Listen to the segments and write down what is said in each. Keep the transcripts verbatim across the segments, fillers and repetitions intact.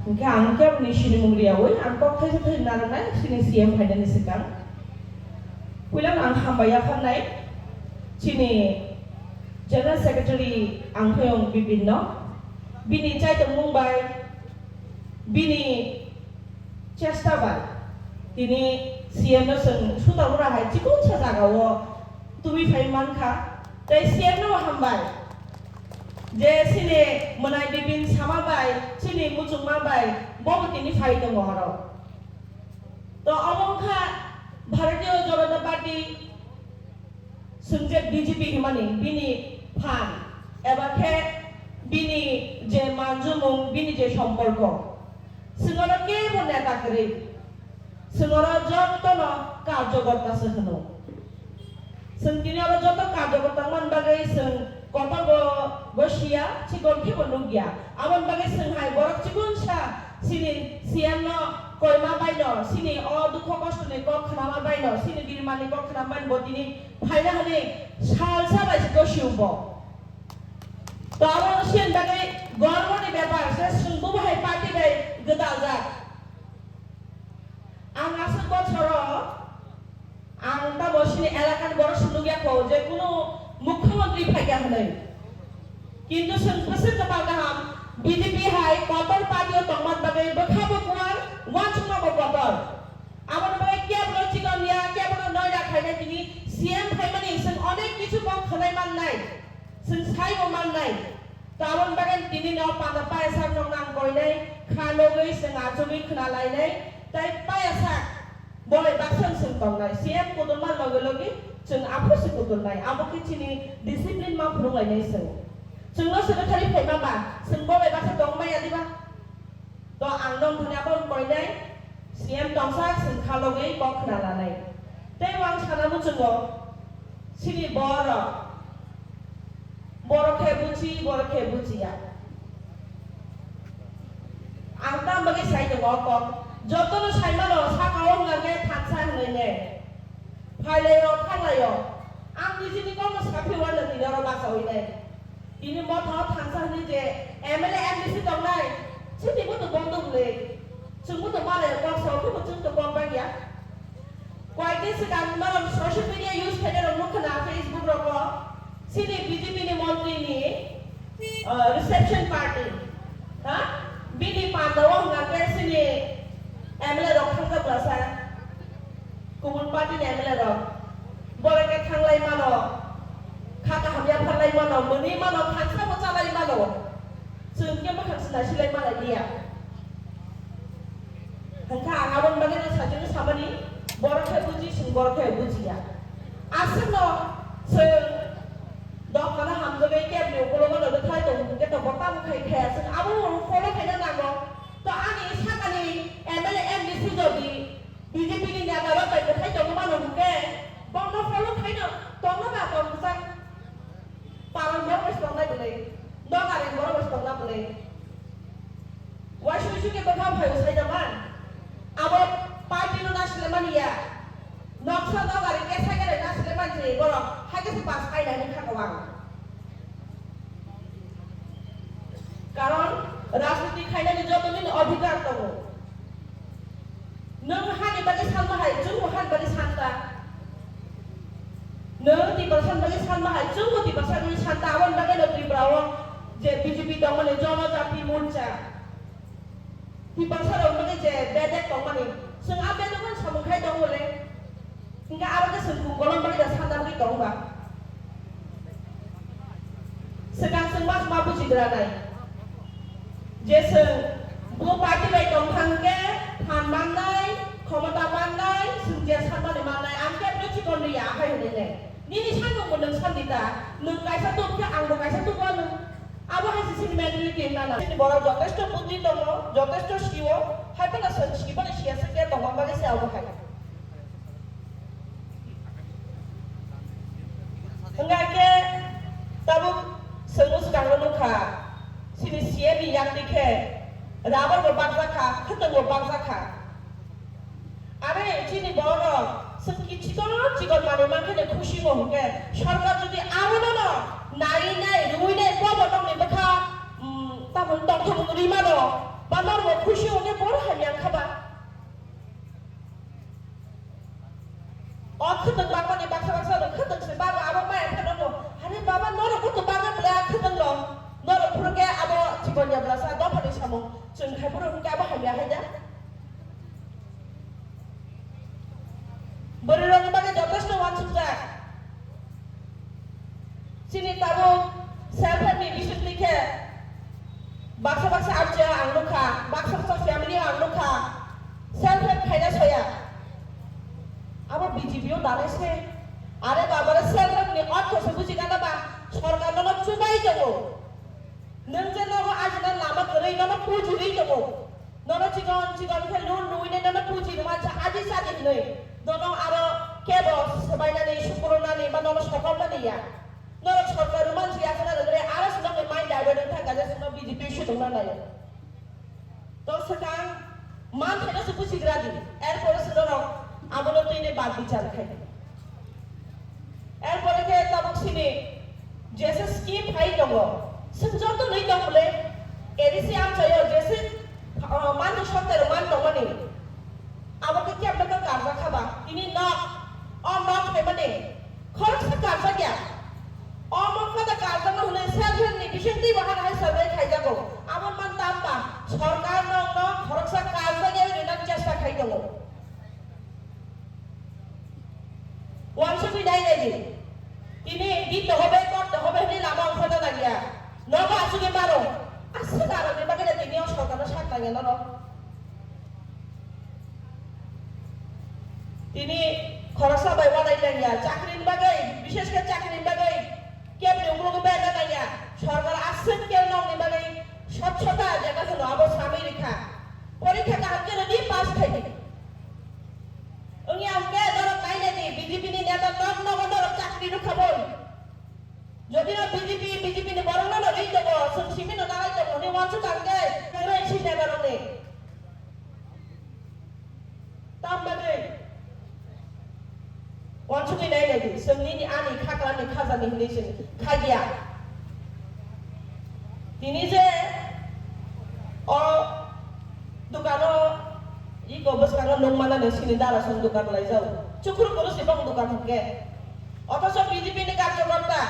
Hwnkhe ang kebo ni sinimung riyaui ang kok thaisa thaisa narwknai chini C M phainani swkang. Puila ang hambai yapharnai chini General Secretary Angphoyong Bipin no, bini chaitokmung bai, bini chesta bai tini C M no chwng sutabura hai chikonsa jagao tubui phai mankha. Tei C M no hambai je chini mwnai Bipin sama bai, chini muchungma bai bobo tini phai tongo oro. To omo wngkha Bharatiya Janata Party, chwng je B J P hwnmani bini phan eba khe bini je manjumung, bini je somporko, chwng oro kebo neta kwrwi, chwng oro jotono karjokorta se hwno. Chwng tini oro joto karjokorta wngmani bagwi chwng kotorbo bo siya, chikon khe bo nukya. Aboni bagwi chwng hai borok chikonsa chini C M no koima baino, chini o dukho kostoni kok khnama baino, chini birmani kok khnama baino bo tini phaina hwnwi salsa bai se gosio bo. To abo chini bagwi gormoni bepar se chwng bo hai party bai gwdaljak. Ang aswk bochoro ang tamo chini elakani borok se nukya kho je kunu mukhyamantri phaikya hwnwi. Kintu chwng bwswk kwtal kaham B J P hai kotor party o tongmani bagwi bwkha bo kuar, uansukma bo kotor. Aboni bagwi kebono chikon ya, kebono noida khainai tini C M phaimani chwng onek kichu bo khwnai mannai, chwng saibo mannai. Tabon bagwi tini no panda payasa no nang koinai, kha logwi chwng achugwi khna lainai, tei payasa bolai baksa chwng tongnai. C M kuturma logi logi chwng aphuru se kuturmai. Abo khe chini discipline ma phurung lainai chwng. Chwng no secretary phaima ba, chwng bolai baksa tong maya diba? To ang nong thani abo koinai, C M tongsa chwng kha logwi kok khna lanai. Tei ang sana muchungo, chini borok, borok khe buchi, borok khe buchiya. Ang tam bagwi sai tongo o kok. Jotono sai mano, saka o hwnga khe thansa hwnwi ne. Phailai o, thanglai o. Ang nijini kokno saphi uanw tini oro bachaui nai. Tini motha o thansa hwnwi je M L A, M D C tongnai, chini buto bondo hwnwi. Chwng buto malai o kok sao, khe bo chwng to kok bagya. Koyekdin swkang norok social media use khainai rok nukha na Facebook rogo, chini B J P ni montri ni, ah, reception party, ha? Bini panda o hwnka khe chini M L A rok thangjak bwlasa, kubun party ni M L A rok. Borok khe thanglai mano, kha kaham yapharlai mano, mwnwi mano, thansa bo chalai mano. Chwng khe mwkhang swnai silai malai liya. Hwnkha ang aboni bagwi no sajwk samani, borok khe buji, chwng borok khe bujiya. Aswkno chwng dophano hamjagwi kebni ukulokno bwthai tongo, hwnkhe to bo tamo khai khaya, chwng abo follow khaina nango. To ani sakani M L A, M D C jodi B J P ni neta rok bai bwthai tongma mano hwnkhe, bono follow khaino tongno ba tong bwchang. Parang borok bai se tongnai bwlwi, nogareng borok bai se tongna bwlwi. Waisui sui khe bwkha phai usai jaman. Abo party no nasilai mani ya. Noksa nogareng khe sai khe nasilai mani se borok hai khe se pass khai nai wngkha kwbang. Karon rajniti khainani joto nini odhikar tongo. Nwng hani bagwi sanma hai, chwngbo hani bagwi santa. Nwng Tiprasa ni bagwi sanma hai, chwngbo Tiprasa ni bagwi santa. Aboni bagwi no Tripura o je B J P tongmani Jonojati Morcha, Tiprasa rok bagwi je bedek tongmani, chwng a bedek no samung khai tongo le. Hingke aro khe chwng kung kolom bagwi da sanda bagwi tong ba. Swkang chwng ma ma buji gra nai. Je chwng bo party bai tong thang khe phan mannai, khomota mannai, chwng je sanmani mannai, ang khe bwrwi chikon ri ya hai hwnwi le. Nini samung bo nwng san di ta, nwng kaisa tup khe ang bo kaisa tup o nwng. Abo hai se chini mentality nana. Chini borok jotesto buddhi tongo, jotesto sio, hai phano chwng siboni siya se khe tongma bagwi se abo hai. Hwnga khe tabuk chwng swkango nukha, chini C M ni yakni khe rubber bo bakjak kha, khwtwng bo bakjak kha. Are chini borok chwng ki chikon chikon manwi mankhe ne khusi mo hwnkhe sorkar jodi abono no nai nai rwui nai bobo tongni bwkha, mm, tamo tongthok rwi mano. Ba norok bo khusi wngya bor hamya wngkha ba. O khwtwng bakmani baksa baksa rok khwtwng se bago abo maya phano no. Hare baba norok bo to bagwi bwle a khwtwng no. Norok phuru khe abo chikon ya bwlasa dophani samung. Chwng khai phuru hwnkhe abo hamya hai da. Bwrwirokni bagwi jotosto uansukjak. Chini tabuk self help ni bisingtwi khe baksa baksa amchaya ang nukha, baksa baksa family o ang nukha, self help khaina soya. Abo B J P o dalai se. Are baba, self help ni ortho se buji gana ba, sorkar nono chubai tongo. Nwng je nogo ajina lama kwrwi nono pujirwi tongo. Nono chikon chikon khe loan rwinai nono puji rwma cha aji sadi hinwi. Nono aro kebo swbainani, sukurunani ba nono sokomnani ya. Norok sorkar rwman si asana rwgre aro se nokni mind divert wng thangkha je se no B J P sutongna naio. To swkang manthaino se busigra di. Erpore se norok abono twi ne bad bichar khai di. Erpore khe tabuk sini jesa scheme phai tongo. Swng joto nwi tong bwle A D C amchaio jesa, uh, manwi sorkar man tongmani. Abo khe kebla khe karjak kha ba? Tini nok, o nok phaimani khoroksa karjak ya. O nok kada karjakno hwnwi self help ni bisingtwi bo hana hai survey khaijago. Abo man tamba sorkar nokno khoroksa karjak ya rinani chesta khai tongo. Wansugwi nai nai di. Tini di to hobe, kor to hobe hwnwi lama ongkhorna nangya. Nogo asugwi maro. Aswk aroni bagwi tini o sorkarno sak nangya norok. Tini khoroksa bai uanai nangya, chakrini bagwi, bishesh khe chakrini bagwi, kebni ukulukgo berna nangya, sorkar aswk khe nokni bagwi swchhota jeta hwno abo samwi rikha. Porikha kaham khe rwdi, pass khaidi. Wngya hwnkhe norok nainai di, B J P ni neta nok nogo norok chakri rwkha bo. Jodi no B J P, B J P ni borok no no ri tongo, chwng simi no nalai tongo, hwnwi uansuk ang khe, kwrwi si neta rokni. Tam bagwi? Wansugwi nai nai di, chwng nini ani khaklani khajani hwnwi chwng khagya. Tini je o dukano iko bwskango nukmano nung sini dara song dukan laijao. Chukhuru kuru si bong dukan hwnkhe. Othocho B J P ni karjokorta,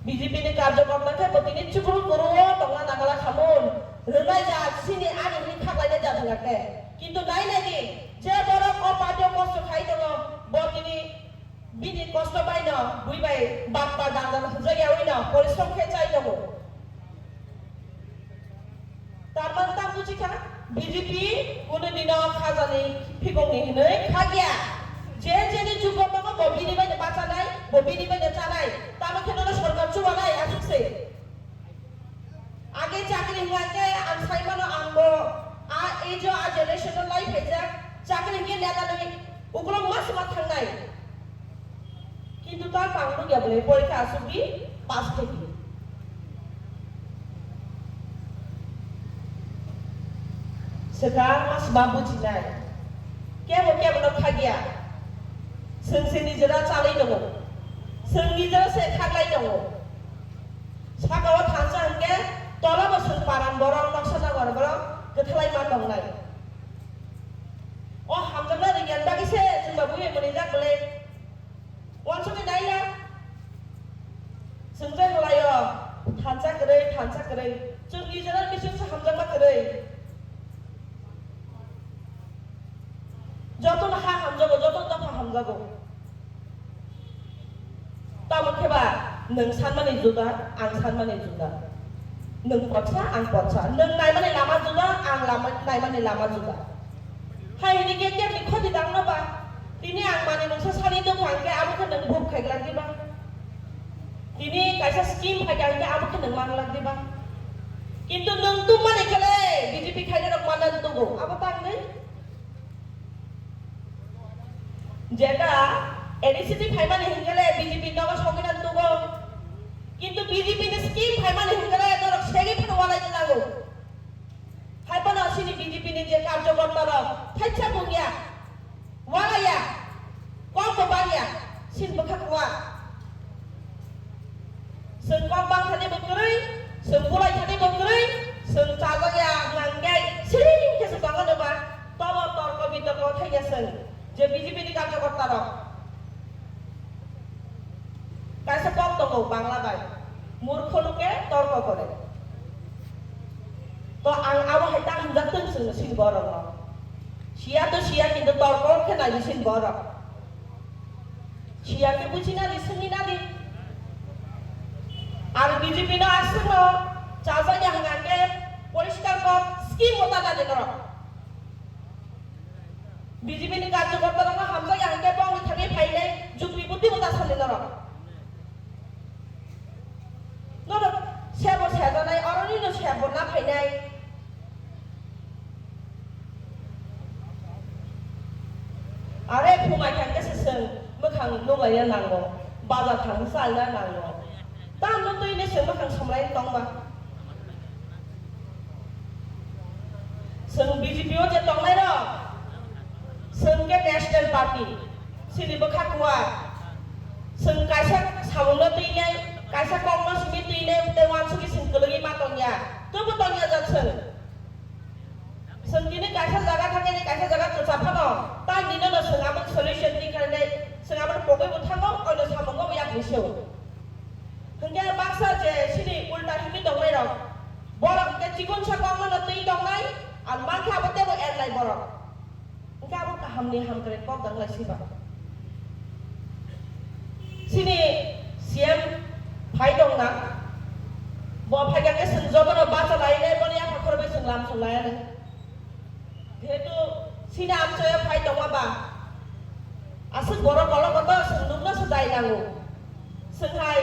B J P ni karjokorta khe bo tini chukhuru kuru o tongna nangala khamun. Rwnai jat sini ani hwnwi khaklainai jat hwnkha khe. Kintu nai nai di, je borok o party o kosto khai tongo, bo tini bini kosto bai no bui bai bap pa dang dang hwnjak yaui no porishrom khe chai tongo. Tarman ta buji kha, B J P kunu dino khajani phikongni hinwi khagya. Je jeni jugo tongo bo bini bai no bachanai, bo bini bai no chanai. Tamo khe nono sorkar chubanai aswk se. Age chakri hwnga khe ang sai mano ang bo a age o a generation o lai phaijak, chakri hwnkhe neta nwi ukulok mas ma thangnai. Kintu ta pang nukya bwlai porikha aswk di pass khaidi. Swkang mas ma bujinai. Kebo kebo no khagya. Chwng se nijera chalai tongo. Chwng nijera se khaklai tongo. Saka o thansa hwnkhe tola bo chwng paran borok noksa nangor borok kwthalai ma tongnai. O hamjakna rwngya bagwi se chwng ba buino mwnijak bwlai. Wansugwi naiya. Chwng je hwlaio, thansa kwrwi, thansa kwrwi. Chwng nijera bisingsa hamjakma kwrwi. Jotono ha hamjago, jotono dopha hamjago. Tamo khe ba nwng sanmani juda, ang sanmani juda. Nwng potsa, ang potsa. Nwng naimani lama juda, ang lama, naimani lama juda. Hai hini khe kebni khoti dangno ba? Tini ang manwi mungsa sani tongkha hwnkhe abo khe nwng buk khai glak diba? Tini kaisa scheme phaikha hwnkhe abo khe nwng man glak diba? Kintu nwng tubmani khe le B J P khainai rok manna tugo, abo ta wngnai? Jeta A D C ni phaimani hwnkhe le B J P nogo sogwi nang tugo. Kintu B J P ni scheme phaimani hwnkhe le norok segwi phano walai nango. Hai phano chini B J P ni je karjokorta rok thaisa bung ya, walai ya, kok bo bang ya, sin bwkha kuwa. Chwng kok bang thani bo kwrwi, chwng bulai thani bo kwrwi, To ang abo hai ta hamjak tong chwng sini borok no. Siya to siya kintu torkor khe nai sini borok. Siya khe buji nadi, swngi nadi. Ar B J P no aswk no chajak ya hwnka khe poriskar kok scheme bo ta nadi norok. B J P ni karjokorta rok no hamjak ya hwnka khe bongni thangwi phainai jukti buddhi bo ta sani norok. Norok sebo sejanai, oroni no sebo na phainai. Are phumai thang khe se chwng mwkhang nuklaina nango, bazar thang chalna nango. Tamo twi ne chwng mwkhang somlai tongma. Chwng B J P o je tongnai rok, chwng khe National Party, chini bwkha kuwa. Chwng kaisa samungno twi nai, kaisa kokno simi twi nai, tei uansugwi chwng kwlwgwi ma tongya. Twibo tongya jak chwng. Chwng tini kaisa jaga thangkhe kaisa jaga kwchap phano, tai nino no chwng abo solution twi kha nai, chwng abo pogwi bo thango, oino samungo bo yakni se o. Hwnkhe baksa je chini ulta himwi tongnai rok, borok hwnkhe chikon sa kokno no twi tongnai, ar mankhe abo teibo ernai borok. Hwnkhe abo kahamni hamkrai kok dang lai siba. Chini C M phai tongna, bo phaikha khe chwng jotono bacha lainai, boni yapha khorbai chwng lam chwng laianai. Jehetu chini amchoya phai tongma ba, aswk borok kolok kotor chwng nukno swdai nango. Chwng hai